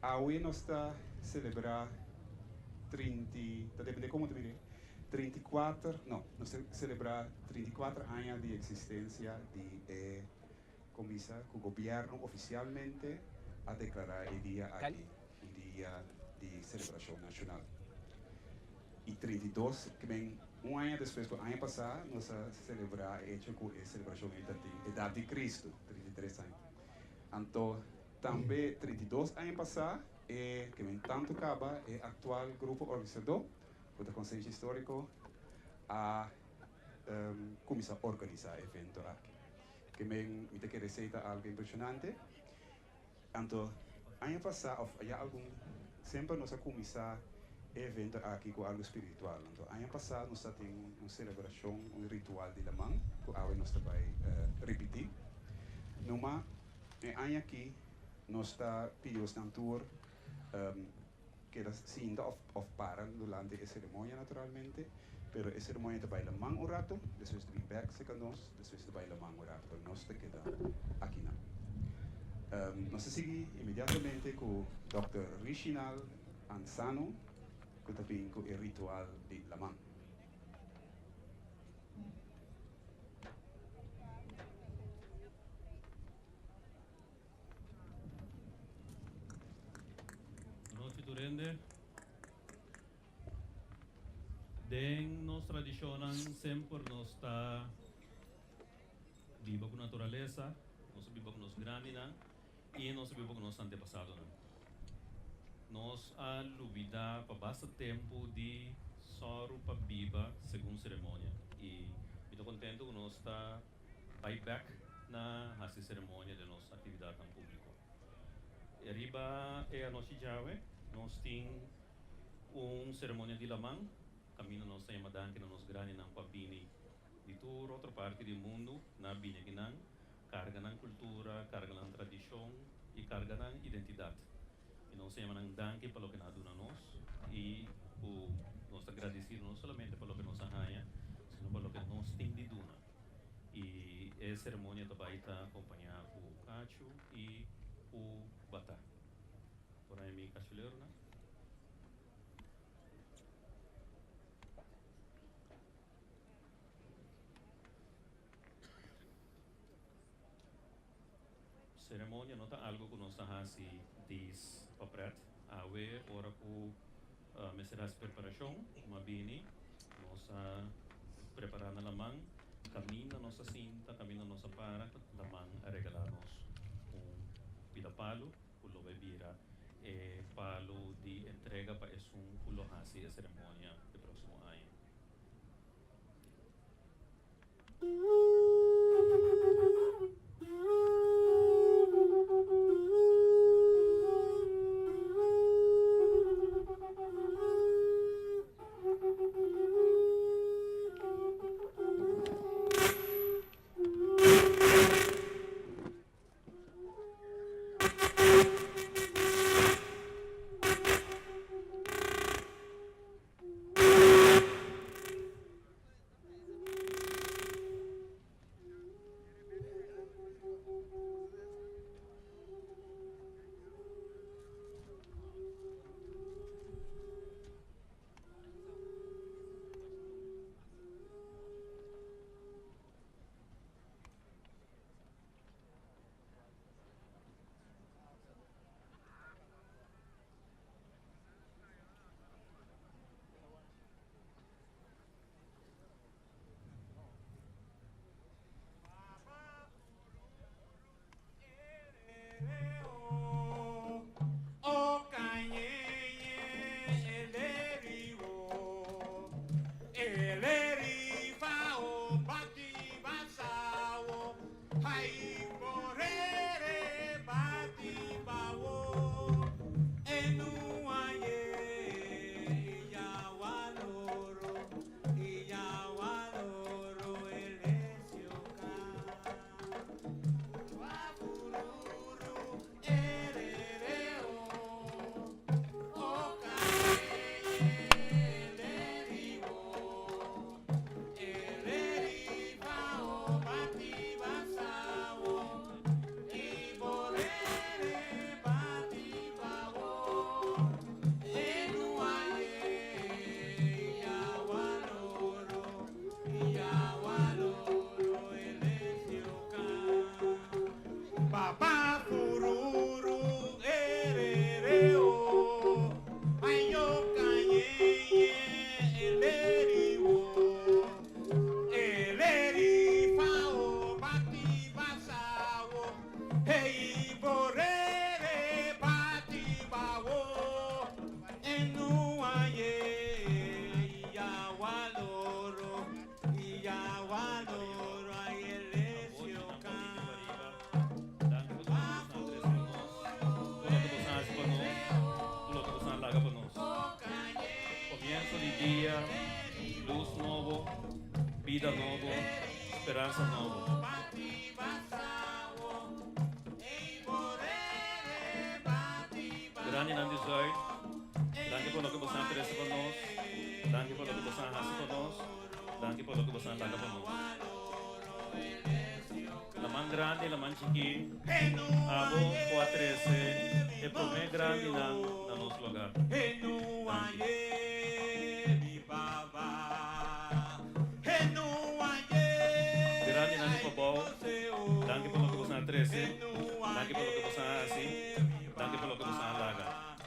Awe nos ta selebrá trinta, ta depende komo ta mir'é, 34, no, nos ta selebrá 34 aña di eksistensia di e komisa ku gobièrnu ofisialmente a deklará e dia aki un dia di selebrashon nashonal. I 32, ke men un aña despues ku aña pasá nos a selebrá e echo ku e selebrashon ei ta tin edat di Kristu, 33 aña. Anto tambe 32 aña pasá e ke men tantu kaba e aktual grupo organisadó ku ta Konsenshi Históriko a kuminsá organisá e evento aki. Ke men mi ta kere esei ta algu impreshonante. Anto aña pasá òf ya algun semper nos a kuminsá e evento aki ku algu spiritual. Anto aña pasá nos ta tin un selebrashon, un ritual di laman ku awe nos ta bai ripití. Numa e aña aki nos ta pidi bosnan tur keda sinta òf òf para durante e seremonia naturalmente, pero e seremonia ta bai laman un rato, despues ta bin bèk serka nos, despues ta bai laman un rato, pero nos ta keda akinan. Nos ta sigui inmediatamente ku dòkter Richinal Ansano ku ta bin ku e ritual di laman. Nochi tur hende. Den nos tradishonnan semper nos ta biba ku naturalesa, nos ta biba ku nos grandinan i nos ta biba ku nos antepasadonan. Nos a lubida pa basta tempu di sòru pa biba segun seremonia i mi ta kontentu ku nos ta Bai bek na hasi seremonia den nos aktividatnan públiko. E riba e anochi djawe nos tin un seremonia di laman kaminda nos ta yama danki na nos grandinan ku a bini di tur otro parti di mundu na bini akinan, karga nan kultura, karga nan tradishon i karga nan identidat. I nos ta yama nan danki pa loke nan a duna nos i ku nos ta gradisido no solamente pa loke nos a haña sino pa loke nos tin di duna. I e seremonia ta bai ta akompañá ku kachu i ku batá. Por haña mi kachuleronan. Seremonia no ta algo ku nos ta hasi dis pa pret. Awe ora ku mester hasi preparashon, kuma bini nos a prepará na laman, kaminda nos a sinta, kaminda nos a para, laman a regalá nos un pida palu ku lo bai bira e palu di entrega pa esun ku lo hasi e seremonia e próksimo aña. Bida nobo, speransa nobo. Grandinan di Zuid, danki pa loke boso a trese pa nos, danki pa loke boso a hasi pa nos, danki pa loke boso a laga pa nos. Laman grandi, laman chikí, abo ku a trese e promé grandinan na nos lugá. Danki. Grandinan di Pabou, danki pa loke boso a trese, danki pa loke boso a hasi, danki pa loke boso a laga.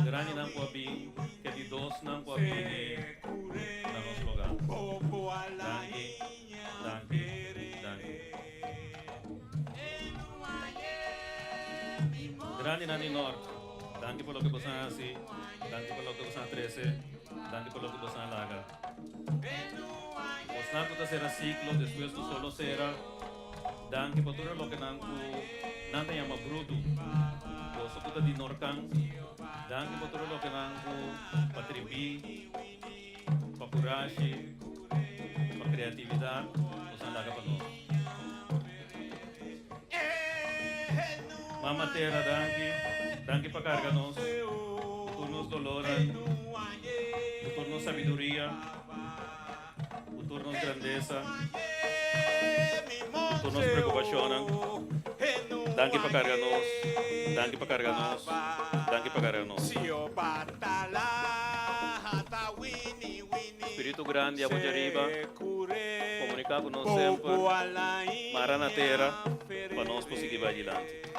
Grandinan ku a bin, ke di dosnan ku a bini na nos lugá. Danki, danki, danki. Grandinan di Nort, danki pa loke boso a hasi, danki pa loke boso a trese, danki pa loke boso a laga. Bosnan ku ta sera siklo despues ku solo sera, danki pa tur e lokenan ku nan ta yama brutu. Boso ku ta di Norkan, danki pa tur e lokenan ku pa tribí, pa kurashi, pa kreatividat boso a laga pa nos. Mama Tera danki, danki pa karga nos ku tur nos dolornan, ku tur nos sabiduria, ku tur nos grandesa, ku tur nos preokupashonnan. Danki pa karga nos, danki pa karga nos, danki pa karga nos. Spiritu grandi abo djariba, komuniká ku nos semper, mara na tera pa nos por sigui bai dilanti.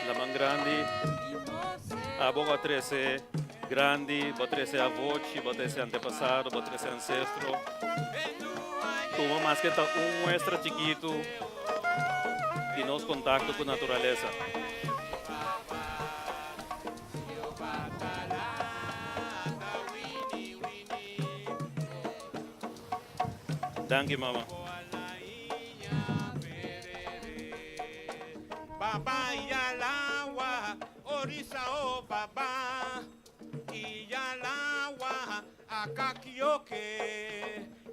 Laman grandi, abo bo a trece grandi, bo a trece avochi, bo a trece antepasado, bo a trece ancestro. Tuma maske ta un muestra chikitu di nos contacto cu naturalesa. Danki mama. Baba Iyalawa, Orisa o Baba Iyalawa, Akakioke.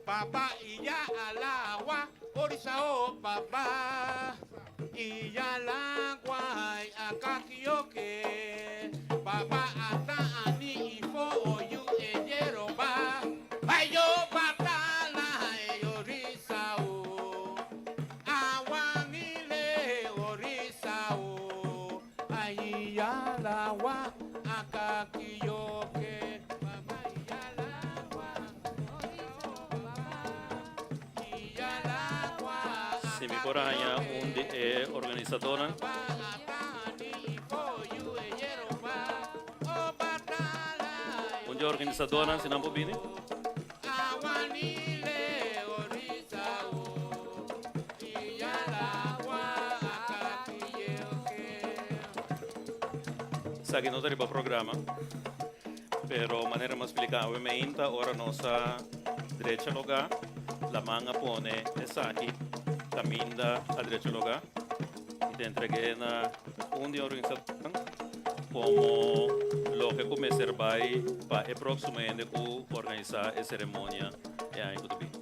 Baba Iyalawa, Orisa o Baba Iyalawa, Akakioke. Baba Ata Ani Ifo Oyu Eyeroba. Ayo Batala Orisa o. Àwa nílé Orisa o. Ayiyalawa Akakiyoke. Baba Iyalawa Iyalawa Si mi por haña un di e organisadornan. Un di e organisadornan si nan por bini. Esaki no ta riba programa, pero manera mi a splika awe meinta ora nos a drecha lugá, laman a pone esaki kaminda a drecha lugá y ta entreg'é na un di e organisadornan komo loke ku mester bai pa e próksimo hende ku organisá e seremonia e aña ku ta bini.